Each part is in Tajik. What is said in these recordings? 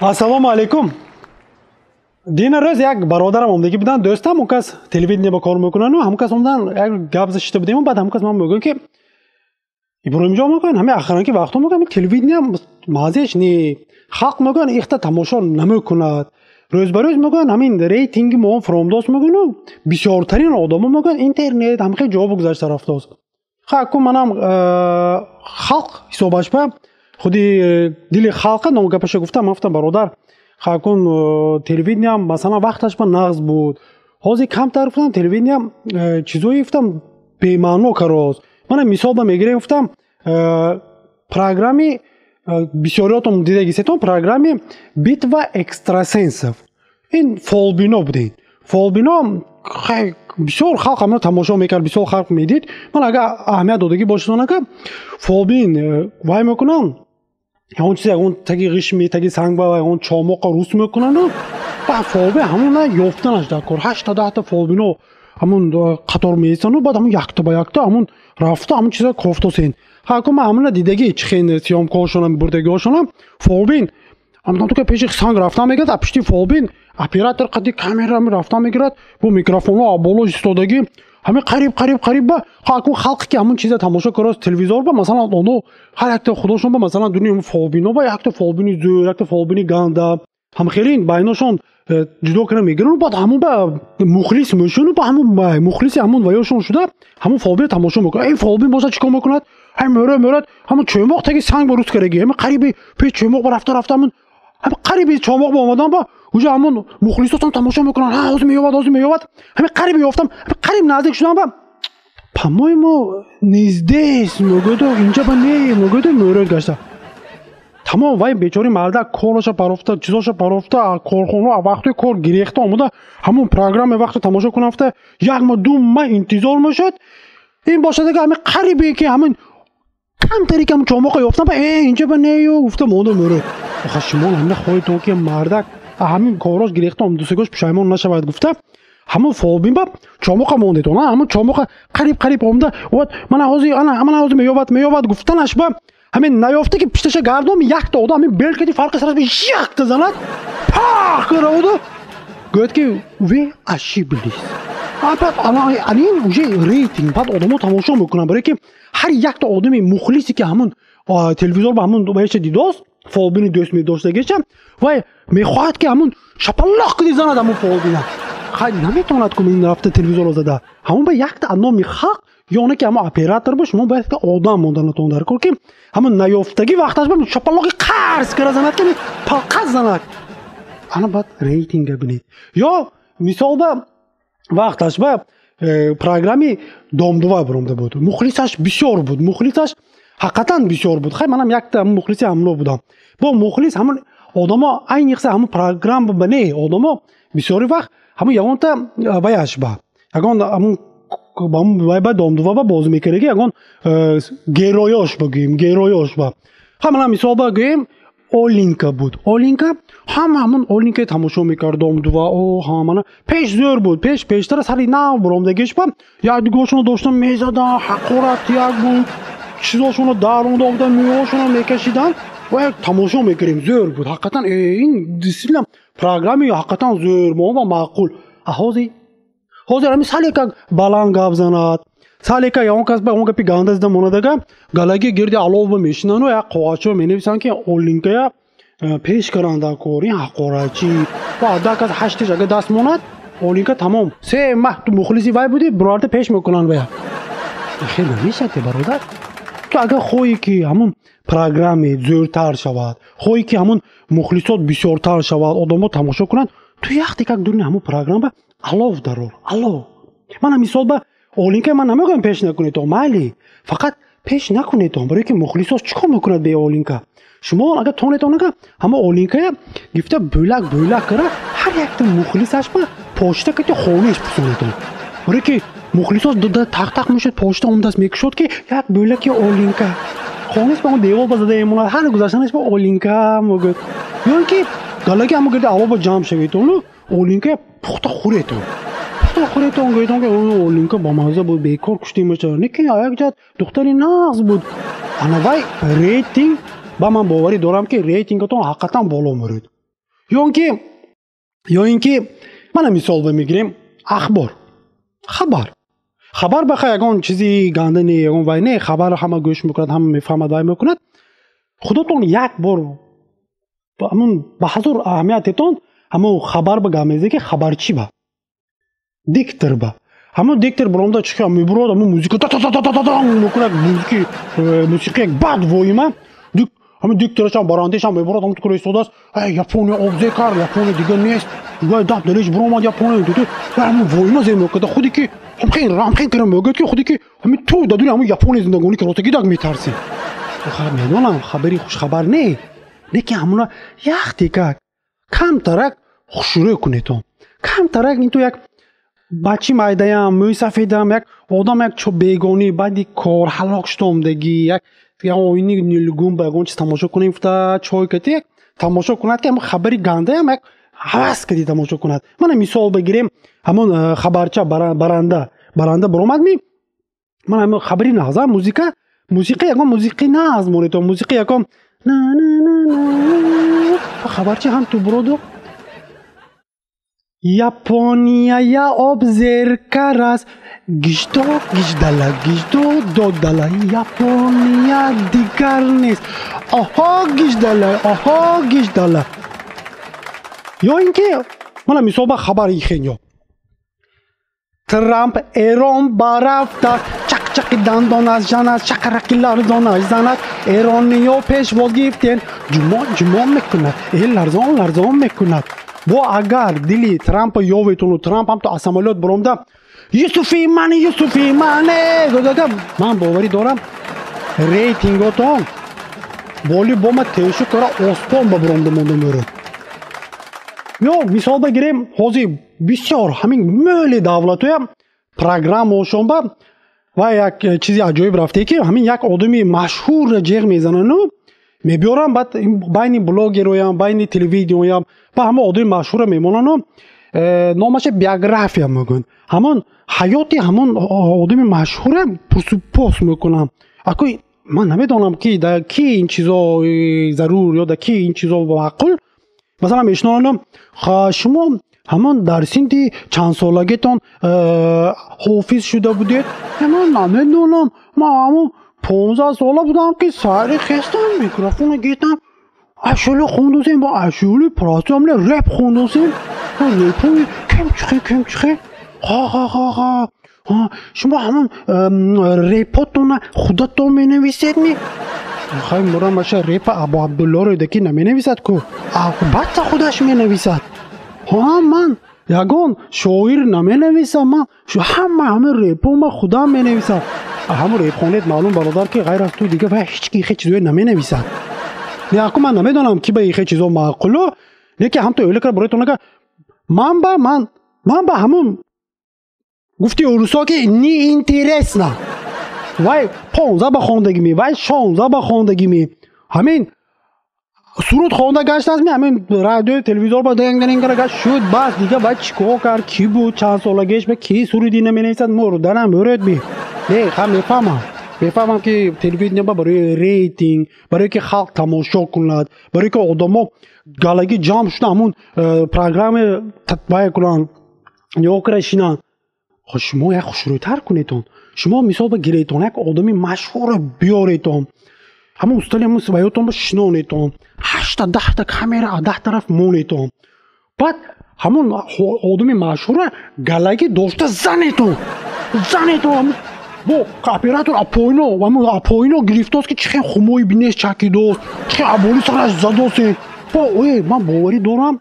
Ассалому алайкум. Дина рӯз як бародарам омдагӣ буданд, дӯстам, он кас телевидение ба кор мекунану ҳамон кас омдан, як гап зашита будем. Баъд ҳамон кас ман мегӯям, ки Иброҳимҷон, мегӯянд, ҳамин ахиран ки вақтҳо, мегӯям, телевидение мазеш не, халқ, мегӯянд, ихта тамошо намекунад. Рӯз ба рӯз, мегӯянд, ҳамин рейтинги мо фуромдост, мегӯяну бисёртарин одамо, мегӯянд, интернет ҳамхел ҷавобу гузашта рафтост. Ха, ку манам халқ ҳисобаш ба худи дили халқа ном гапаша гуфтам. Ман гуфтам: бародар, хакун телевидениям, масалан, вақташ ба нағз буд, ҳозир камтар, гуфтам, телевидениям чизое, гуфтам, бемаъно карост. Мана мисол ба мегирем, гуфтам, программи бисёриётон дидагисетон, программи «Битва экстрасенсов», ин фолбино будем. Фолбино бисёр халқ ҳамро тамошо мекард, бисёр халқ медид. Ман агар аҳамият додагӣ бошад, ака, фолбин вай мекунанд, ягон чизе, ягон таги ғишми, таги санг ба ягон чомоқа рус мекунанду баъд фолбин ҳамона ёфтанаш дар кор. Ҳашта, 10та фолбино ҳамон қатор меистану баъд ҳамон якта ба якта ҳамон рафта, ҳамон чиза кофтосен. Ҳаку ман ҳамона дидагӣ, чихен съёмкаҳошонам, бурдагиҳошонам. Фолбин ҳамон пеши санг рафтан мегирад, а пишти фолбин оператор қади камера рафтан мегирад, бо микрофонҳо боло истодагӣ, ҳамин қариб, қариб, қариб ба ҳакун халқе ки ҳамон чиза тамошо карост телевизор ба, масалан, оно ҳар якта худошон ба, масалан, дуни фолбино ба якта фолбини зӯр, якта фолбини ганда, ҳамхелин байношон ҷудо кара мегиранд. Баъд ҳамон ба мухлис мешуну ба ҳамон мухлиси ҳамон ваёшон шуда, ҳамон фолбино тамошо мекунад. Ин фолбин бошад, чӣ кор мекунад? Ҳай, мӯрад, мӯрад, ҳамон чӯмоқ таги санг ба рус караги, ҳамин қариби пеш чӯмоқ ба рафта рафта, ҳамон қариби чомоқ ба омадан ба уже ҳамон мухлисотон тамошо мекунанд. Ҳа, ҳозир меёбад, ҳозир меёбад. Ҳамин қариб ёфтам, ҳамин қариб наздик шудам ба, по-моему, не здесь, мегӯяду, инҷа ба не, мегӯяду, мӯрод гашта тамом. Вай бечори мардак кораша парофта, чизоша парофта, корхона вақтои кор гирехта омада, ҳамон программа вақто тамошо кунафта, як ма, 2 ма интизор мешуд. Ин бошад, ага ҳамин қарибе ки ҳамин камтаре ки ҳамин чомоқа ёфтам ба, э, инҷа ба нею, гуфта монда, мӯрод. Оха, шумо ҳамина хоҳедтон, ки мардак ҳамин корош гирехта омдусагош пушаймон нашавад гуфта, ҳамон фолбин ба чомоқа мондетон, ҳамон чомоқа қариб, қариб омда, вот мана ҳозир, ана мана ҳозир меёбад, меёбад гуфтанаш ба, ҳамин наёфта ки пишташа гардом, якта одам ҳамин белкати фарқи сараш якта занад, пах раводу гӯяд, ки вы ошиблись. Баъд ин уже рейтинг, баъд одамо тамошо мекунанд, барое ки ҳар якта одами мухлисе ки ҳамон телевизор ба ҳамон ваеша дидост, фолбини дӯст медоштагиша, вай мехоҳад, ки ҳамон шапалоқ киди занад ҳамон фолбина. Хай, наметавонад ку ин рафта телевизорро зада. Ҳамон ба якта номи халқ ё не ки ҳамон оператор ба шумо бояд одам монданатон дар кор, ки ҳамон наёфтагӣ вақташ ба шапалоқи қарз кара занад, ки палқаз занад. Ана баъд рейтинга бинед. Ё мисол ба вақташ ба программи «Дом два» биромда буд, мухлисаш бисёр буд, мухлисаш ҳақиқатан бисёр буд. Хай, манам якта мухлиси ҳамло будам. Бо мухлис ҳамон одамо, айниқса ҳамон программа ба не, одамо бисёри вақт ҳамон ягонта ваяш ба ягон ҳамон вай ба «Дом два» ба бозӣ мекардаги, ягон героёш бигӯем, героёш ба ха, мана мисол ба гӯем, Олинка буд. Олинка, ҳама ҳамон Олинка тамошо мекард, «Дом два». О, ҳамана пеш зӯр буд, пеш пештара сари нав буромдагиш ба якдигошоно доштан мезадан, ҳақорат як буд, чизошоно даронда овдан, мӯёшоно мекашиданд ва як тамошо мекардем, зӯр буд ҳақиқатан. Ин действительно программи ҳақиқатан зӯр, мо ва маъқул. А ҳозир, ҳозир ҳамин сале как баланд гап занад, сале ка ягон кас ба ягон гапи ганда зида монадага, галаги гирди алов мешинану як қоғазчо менависанд, ки Олинкая пеш каранда кор, ин ҳақоратчӣ. Ва ада кас ҳаштиш ага даст монад, Олинка тамом, 3 маҳ ту мухлиси вай будӣ, бироварда пеш мекунанд вая. Хел намешад, бародар. Ту агар хоҳӣ, ки ҳамон программе зӯртар шавад, хоҳӣ, ки ҳамон мухлисот бисёртар шавад, одамо тамошо кунанд, ту яхте как дуни ҳамон программа алов дарор, алов. Мана мисол ба Олинка, ман намегӯям пеш накунедон, майли, фақат пеш накунедон, барое ки мухлисот чӣ кор мекунад бе Олинка? Шумо агар тонетон, ага ҳама Олинкая гифта, бӯлак бӯлак кара, ҳар якта мухлисаш ба почта кати хонеш пусонедон, барое ки мухлисот тақ-тақ мешуд, почта омадааст, мекушод, ки як бӯлаки Олинка хонеш ба он девол ба зада мемонад, ҳар гузаштанаш ба Олинка мегӯяд. Ё ин ки галаги ҳама гирди алов ба ҷамъ шаведону Олинка пухта хӯретон, пухта хӯретон, гӯедон, ки Олинка бамазза буд, бекор куштимаша, лекин як ҷиҳат духтари нағз буд. Ана вай рейтинг ба ман боварӣ дорам, ки рейтингатон ҳақиқатан боло мерӯд. Ё ин ки мана мисол мегирем, ахбор, хабар. Хабар баха ягон чизи ганда не, ягон вай не, хабар ҳама гӯш мекунад, ҳама мефаҳмад, вай мекунад. Худотон як бор ҳамун ба ҳазор аҳамиятетон ҳамун хабар ба гап мезанед, ки хабарчӣ ба, диктор ба. Ҳамун диктор баромада чиха мебурад, ҳамун музика та-та-та-та-та мекунад, музики мусиқи як бад воима. Ҳамин дикторашам барандешам мебурад, ҳамун кура истодааст. Эй, Япония обзе кард, Япония дигар нест. Вай дап далеш буромад Япония. Ҳамун воима зе мекунад, худи ки ҳамхел рамхел кара мегӯяд, ки худи ки ҳамин ту дар дуни ҳамун Япония зиндагонӣ каротагӣ дак метарсӣ. Медонам, хабари хушхабар не, лекин ҳамуна яхтекак камтарак хушрӯ кунетон. Камтарак ин ту як бачи майдаям, мӯи сафедам, як одам, як бегонӣ баъди кор ҳалок шудомдагӣ, як оини нилгум ба ягон чиз тамошо кунем, фта чой кати як тамошо кунад, ки ҳамон хабари гандаям як ҳавас кади тамошо кунад. Мана мисол бигирем, ҳамон хабарча баранда баромад ми, мана ҳамон хабари нағза, музика, мусиқи ягон мусиқи нағз монето, мусиқи ягон на на на на, хабарчи ҳам ту буроду Япония я об зер карас, гиждо гиждала гиждо додала, Япония дигар нест, оҳо гиждала, оҳо гиждала. Ё ин ки мана мисол ба хабари хенё. Трамп Эрон барафтааст, чақчақи дандонаш жанад, чақарақи ларзонаш занад, эрониё пешвоз гирифтен, ҷумон ҷумон мекунад, э ларзон ларзон мекунад. Бо агар дили Трампа ёветону Трамп ҳам то аз самолёт баромада Юсуфи ман, Юсуфи мане додага, ман боварӣ дорам, рейтинготон боли бома тешу кара оспон ба баромада монда мерад. Ё мисол бигирем, ҳозир бисёр ҳамин мӯли давлатоям программаошон ба ва як чизи аҷоиб рафте, ки ҳамин як одами машҳурра ҷеғ мезанану мебиёрам, баъд байни блогероям, байни телевидениоям ба ҳама одами машҳурра мемонану номаша биография мегӯянд. Ҳамон ҳаёти ҳамон одами машҳура пурсупос мекунам. Ако ман намедонам, ки да ки ин чизо зарур ё да ки ин чизо маъқул. Масалан, мешунавам, шумо ҳамон дар синни чандсолагитон ҳофиз шуда будед? Ман намедонам, ман ҳамон 15 сола будам, ки сари хестам, микрофона гирифтам, ашули хондусем, бо ашули простомле реп хондусем, репои кемчихе кемчихе. Ха ха ха ха, шумо ҳамон репотона худатон менависед ми? Хай мурамаша репа Абу Абдуллоро даки наменависад ку, албатта худаш менависад. Ҳа, ман ягон шоир наменависам, ман ҳама ҳамин репо ман худам менависам. Ҳамон репхонет маълум, бародар, ки ғайр аз ту дига вай ҳеҷ ки ихе чизое наменависад. Яку ман намедонам, ки ба ихе чизо маъқулу, лекин ҳамто ӯле кара бароятон ага ман ба ман ба ҳамон гуфти урусо, ки неинтересно. Вай 15 ба хондагӣ ми, вай 16 ба хондагӣ ми, ҳамин суруд хонда гаштааст ми, ҳамин радиои телевизор ба денг гашт шуд, бас. Дига вай чӣ кор кард, кӣ буд, чанд солагеш ба ки суруди наменависад, мурданам муред ми. Не, ха, мефаҳмам, ки телевидение ба барои рейтинг, барое ки халқ тамошо кунад, барое ки одамо галагӣ ҷамъ шуда ҳамун программе вай кунанд, нигоҳ кара шинанд. Хо шумо як хушрӯйтар кунедон. Шумо мисол ба гиретон, як одами машҳурро биёретон, ҳамон устали ҳамон ваётон ба шинонетон, ҳашта 10та камера аз 10 тараф монетон, баъд ҳамон одами машҳурра галагӣ дошта занетон, занетон. Бо оператор апоино, ҳамон апоино гирифтост, ки чӣ хел хумои бинеш чакидост, чӣ хел аболи сараш задосед. Бо э ман боварӣ дорам,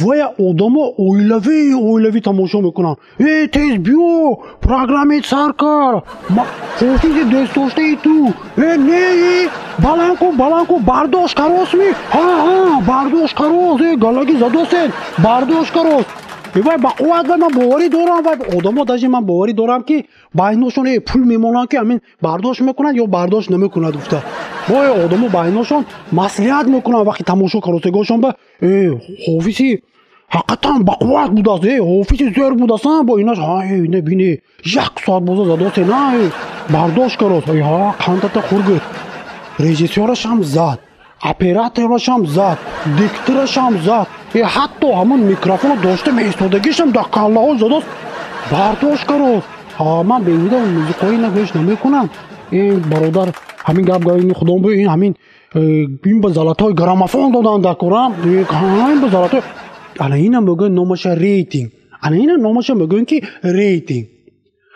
вая одамо оилавӣ оилавӣ тамошо мекунанд. Э, тез биё, программет сар кар, ҳофизи дӯстдоштаи ту. Э, не, э, баланд кун, баланд кун, бардошт каросми? Ҳа ҳа, бардошт карос. Э, галагӣ задосед, бардошт карос. Э, вай ба қувват, вай ман боварӣ дорам, вай одамо даже ман боварӣ дорам, ки байношон э пул мемонанд, ки ҳамин бардошт мекунад ё бардошт намекунад гуфта. Бо э одамо байношон маслиҳат мекунанд вақти тамошо каросегошон ба э ҳофизи ҳақиқатан бақувват будааст, э ҳофизи зӯр будааст, бо инаш ҳа, э ина бине, як соат боза задосе на, э бардошт карос, э ҳа, қандата хургуд. Режиссёрашам зад. Операторашам зад, дикторашам зад, ҳатто ҳамон микрофонро дошта меистодагишам дар каллаҳо задост, бардошт карост. Ман беҳуда музиқои ина гӯш намекунам. Ин бародар ҳамин гап гаини худом бу, ин ҳамин ин ба золотой граммофон додан дар корам, ин ба золотой. Ана ина мегӯянд номаша рейтинг, ана ина номаша мегӯянд ки рейтинг.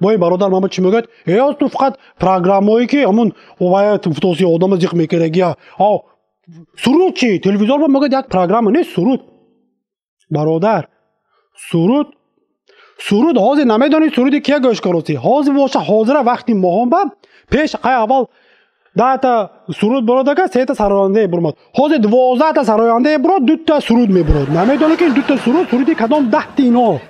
Бо ин бародар ман чӣ мегӯяд? Э, ту фақат программое ки ҳамун футоси одама зиқ мекардагия. Суруд чӣ? Телевизор ба мегӯяд як программа нест, суруд. Бародар, суруд ҳозир намедонӣ суруди кия гӯш каросӣ. Ҳозир боша, ҳозира вақти моҳон ба пеш қай аввал 10та суруд буродака, сета сарояндае бурмад. Ҳозир 12та сарояндае бурод, дута суруд мебурод. Намедонӣ ки дута суруд суруди кадом 10ти ино.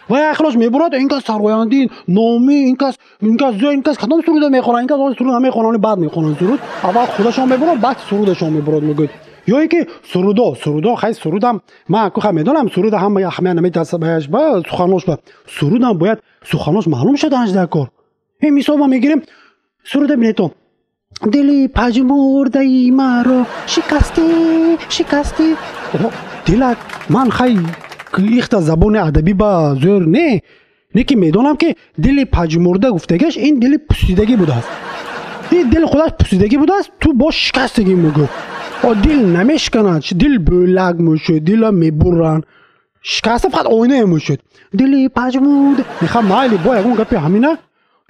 Ва як хелош мебурод, ин кас сароянди номи, ин кас, ин кас, ин кас кадом суруда мехонад, ин кас суруд намехонад, баъд мехонад суруд. Аввал худашон мебурод, баъд сурудашон мебурод, мегӯяд. Ё ин ки сурудо, хай сурудам, ман ку хай медонам, суруда ҳама аҳамият намедиҳад ба суханош, ба сурудам бояд суханош маълум шуданаш дар кор. Ин мисол ма мегирем, суруда бинетон. Дили пажмурдаи маро шикастӣ, шикастӣ. Дилак, ман хай ихта забони адабӣ ба зӯр не, не ки медонам ки дили пажмурда гуфтагаш ин дили пусидагӣ будааст. Ин дили худаш пусидагӣ будааст, ту бо шикастагӣ мегӯ. Дил намешиканад, дил бӯлак мешуд, дила мебуранд. Шикаста фақат оинае мешуд. Дили пажмурда. Мехам майли бо ягон гапи ҳамина,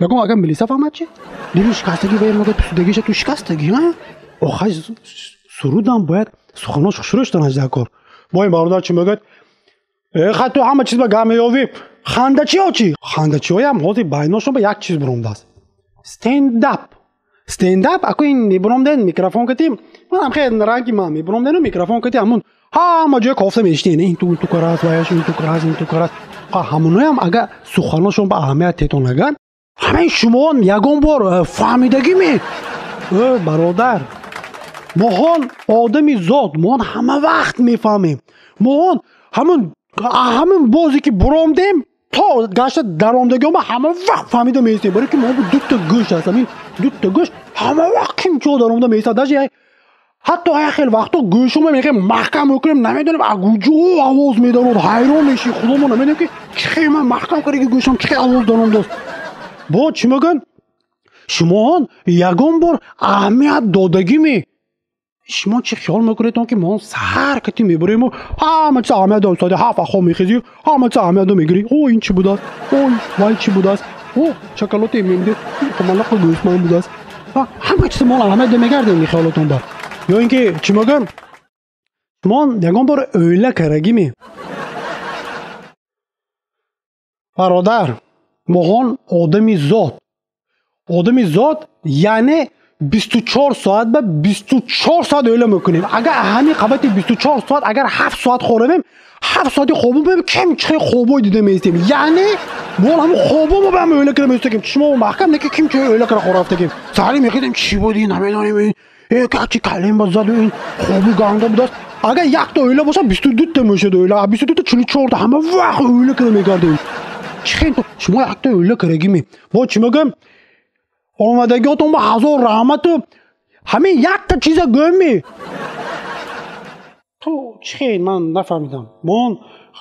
ягон агар милиса фаҳмад чи? Дили шикастагӣ ва мегӯяд пусидагиша ту шикастагӣ, ҳа? Охай сурудам бояд суханош хушрӯ шуданаш дар кор. Бо ин бародар чӣ мегӯяд? Хай ту ҳама чиз ба гап меёвӣ. Хандачиҳо чӣ? Хандачиҳоям ҳозир байношон ба як чиз буромдааст. Стендап. Стендап, ако ин мебуромден микрофон кати, манам хеле ранги ман мебуромдену микрофон кати ҳамун ҳама ҷоя кофта мешитен, ин ту карас, ваяш ин ту карас, ин ту карас. Ҳамуноям агар суханошон ба аҳамият тетон агар, ҳамаи шумоон ягон бор фаҳмидагӣ ме? Э, бародар, моҳон одами зод, моҳон ҳама вақт мефаҳмем. Моҳон ҳамун бозе ки буромдем то гашта даромдагиома ҳама вақт фаҳмида меистем, барои ки мо дута гӯш аст, ҳамин дута гӯш ҳама вақт ким чо даромда меистад. Даже ҳатто як хел вақто гӯшома мехоҳем маҳкам мекунем, намедонем аз куҷо овоз медарод, ҳайрон мешӣ, худомо намедонем ки чӣ хел ман маҳкам кардаги гӯшам, чӣ хел овоз даромдааст. Бо чӣ мегӯянд? Шумоон ягон бор аҳамият додагӣ ме? Шумо чӣ хиёл мекунед, он ки мо саҳар кати мебурему ҳама чиз аҳамият дорем, соати 7 аз хоб мехезӣ, ҳама чиз аҳамият мегирӣ. О, ин чӣ будааст? Ой, вай чӣ будааст? О, шоколоте мемде, қумалақа гӯсман будааст. Ҳама чиз мо аҳамият мегардем хиёлотон бар. Ё ин ки чӣ мегӯям? Шумо ягон бор оила карагӣ ме? Бародар, моҳон одами зод. Одами зод яъне 24 соат ба 24 соат оила мекунем. Агар ҳамин қабати 24 соат агар 7 соат хӯравем, 7 соати хобо ким чӣ хобой дида меистем. Яъне мо ҳамон хобо мо ба ҳам оила кара меистагем. Чишмо маҳкам не ки ким чӣ оила кара хӯрафтагем. Саҳари мехезем, чӣ буди намедонем, э качи калем ба заду ин хоби ганда будааст. Агар якта оила боша, 22 та мешуд оила, 22 та 44 та ҳама вақт оила кара мегардем. Чӣ хел шумо якта оила карагӣ ме? Бо чӣ мегӯям? Омадагиотон ба ҳазор раҳмату ҳамин якта чиза гӯем ме? Ту чӣ хел ман нафаҳмидам. Мон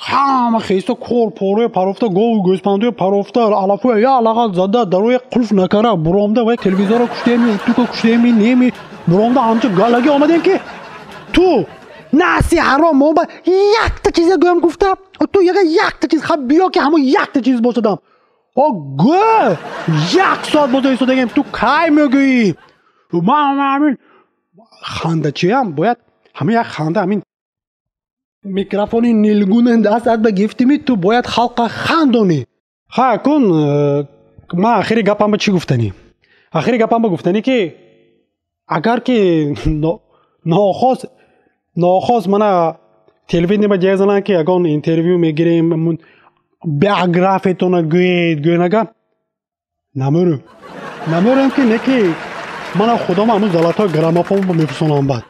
ҳама хеста кор пороя парофта, гову гӯспандоя парофта, алафоя я алаға зада, дароя қулф накара, буромда ва телевизорро куштеми, утука куштеми, неми, буромда ҳамча галагӣ омадем ки ту наси ҳаром мо ба якта чиза гӯям гуфта, ту яга якта чиз хаб биё ки ҳамон якта чиз бошадам. О гӯ! Як соат боза истодагем, ту кай мегӯӣ? Ман ҳамин хандачиам бояд ҳамин як ханда, ҳамин микрофони нилгуна дастат ба гифтими, ту бояд халқа хандонӣ. Ха кун, ман ахири гапам ба чӣ гуфтанӣ? Ахири гапам ба гуфтанӣ ки агар ки нохост мана телевидение ба ҷая зананд ки ягон интервю мегирем, биографиятона гӯед, гӯенага намерӯм, намерӯм ки не ки мана худома ҳамун золотой граммофон мефурсонам баъд.